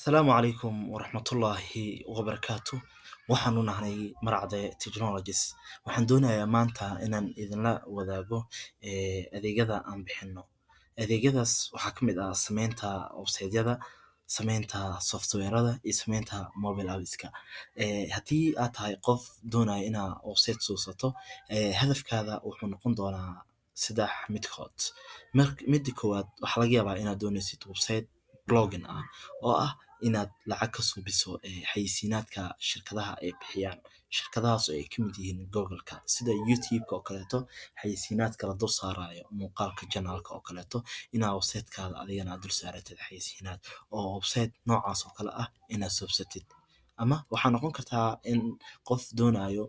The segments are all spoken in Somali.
Asalaamu calaykum waraxmatullaahi wabarakaatu. Waxaanu nahay Maracde Technologies. Waxaan doonayaa maanta inaan idinla wadaago adeegyada aan bixino. Adeegyadaas waxaa ka mid ah sameynta website-yada, sameynta software-rada iyo sameynta mobile apps-ka. Haddii aad tahay qof doonaya inaad website suubsato, hadafkaada wuxuu noqon doonaa saddex midkood. Midda koowaad, waxaa laga yaabaa inaad doonaysid website blogging ah, oo ah inaad lacag ka suubiso xayeysiinaadka shirkadaha ay bixiyaan, shirkadahaas oo ay ka mid yihiin Google-ka, sida YouTube-ka oo kaleeto, xayeysiinaadka la dul saarayo muuqaalka channel-ka oo kaleeto, inaad website-kaada adigana aad dul saaratid xayeysiinaad, oo website noocaas oo kale ah inaad suubsatid. Ama waxaa noqon kartaa in qof doonayo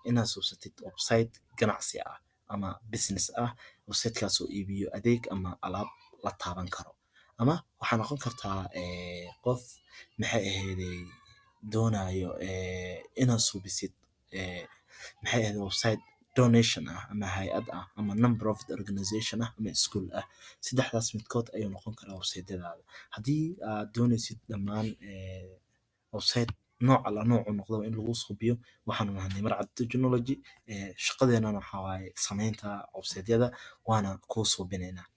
inaad suubsatid website ganacsi ah ama business ah, website-kaas oo iibiyo adeeg ama alaab la taaban karo. Ama waxaa noqon kartaa qof, maxay ahaydey, doonayo inaad suubisid, maxay ahayd, website donation ah ama hay'ad ah ama non profit organization ah ama school ah. Saddexdaas midkood ayuu noqon karaa website-yadaada. Haddii aad doonaysid dhammaan website nooc alla noocuu noqdaba in laguu suubiyo, waxaanu nahay Marcad Technology. Shaqadeenana waxaa waaye sameynta website-yada, waana kuu suubinaynaa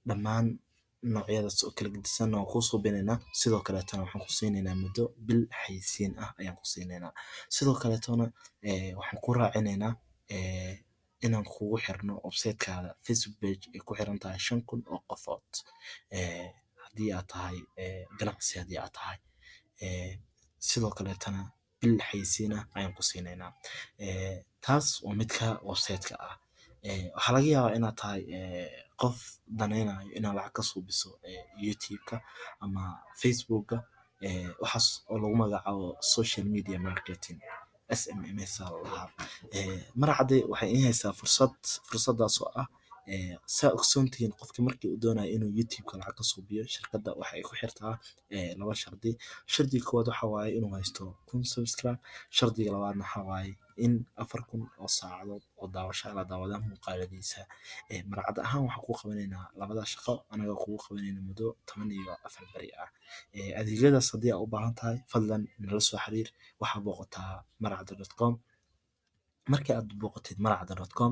dhammaan noocyadaas oo kala gedisan waan kuu suubinaynaa. Sidoo kaleetana waxaan ku siinaynaa muddo bil xayeysiin ah ayaan ku siinaynaa. Sidoo kaleetona waxaan ku raacinaynaa inaan kugu xirno website-kaada Facebook page ay ku xiran tahay 5,000 oo qofood, haddii aad tahay ganacsi haddii aad tahay. Sidoo kaleetana bil xayeysiin ah ayaan ku siinaynaa. Taas waa midka website-ka ah. Waxaa laga yaabaa inaad tahay qof daneynayo inaad lacag ka suubiso YouTube-ka ama Facebook-a, waxaas oo lagu magacaabo social media marketing, SMMS aa ladahaa. Maracade waxay ii haysaa fursad, fursadaas oo ah, saa ogsoontihiin, qofka markii uu doonayo inuu YouTube-ka lacag ka suubiyo, shirkadda waxay ku xirtaa laba shardi. Shardiga koowaad waxa waaye inuu haysto 1,000 subscribe. Shardiga labaadna waxa waaye in 4,000 oo saacadood oo daawasho la daawada muuqaaladiisa. Maracad ahaan waxaan kuu qabanaynaa labada shaqo, anagoo kugu qabanayna muddo 14 beri ah. Adeegyadaas haddii aad u baahan tahay, fadlan nala soo xiriir. Waxaa booqataa maracade.com. Markii aad booqatid maracade.com,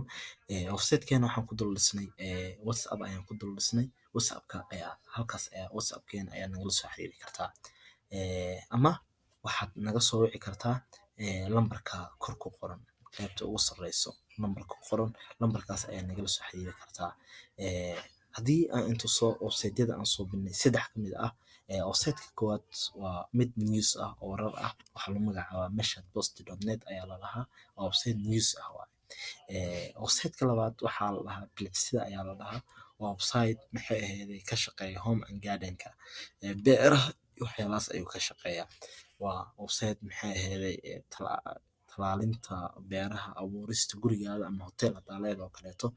website-keena waxaan ku dul dhisnay WhatsApp ayaan ku dul dhisnay. WhatsApp-ka ayaa halkaas ayaa WhatsApp-keena ayaa nagala soo xiriiri kartaa, ama waxaad naga soo wici kartaa lambarka kor ku qoran, qaybta ugu sarreyso lambarka ku qoran, lambarkaas ayaa nagala soo xiriiri kartaa. Haddii aan intuso website-yada aan suubinay saddex ka mid ah, website-ka koowaad waa mid news ah oo warar ah. Waxaa lagu magacaabaa meshadpost.net ayaa la dhahaa. Waa website news ah waaye. Website-ka labaad waxaa la dhahaa Bilicsida ayaa la dhahaa. Waa website, maxay ahayd, ka shaqeeya home and garden-ka, beeraha iyo waxyaalahaas ayuu ka shaqeeyaa. Waa website, maxay ahayd, talaalinta beeraha, abuurista gurigaada ama hotel hadaa leedahay oo kaleeto,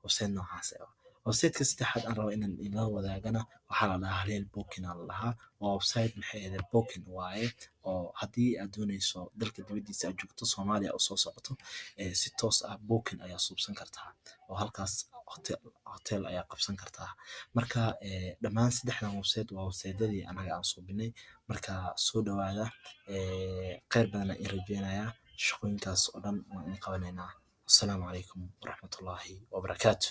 website noocaas ah. Website-ka saddexaad aan rabo inaan idinla wadaagana waxaa la dhahaa Haleel Booking aa la dhahaa. Waa website, maxay ahayd, booking waaye, oo haddii aad doonayso dalka dibadiisa aad joogto, Soomaaliya u soo socoto, si toos ah booking ayaa suubsan kartaa, oo halkaas hotel ayaa qabsan kartaa. Marka dhammaan saddexdan website waa website-yadii anaga aan suubinay. Marka soo dhawaada, kheyr badan aan rajeynayaa. Shaqooyinkaas oo dhan waan idin qabanaynaa. Assalaamu calaykum waraxmatullaahi wabarakaatu.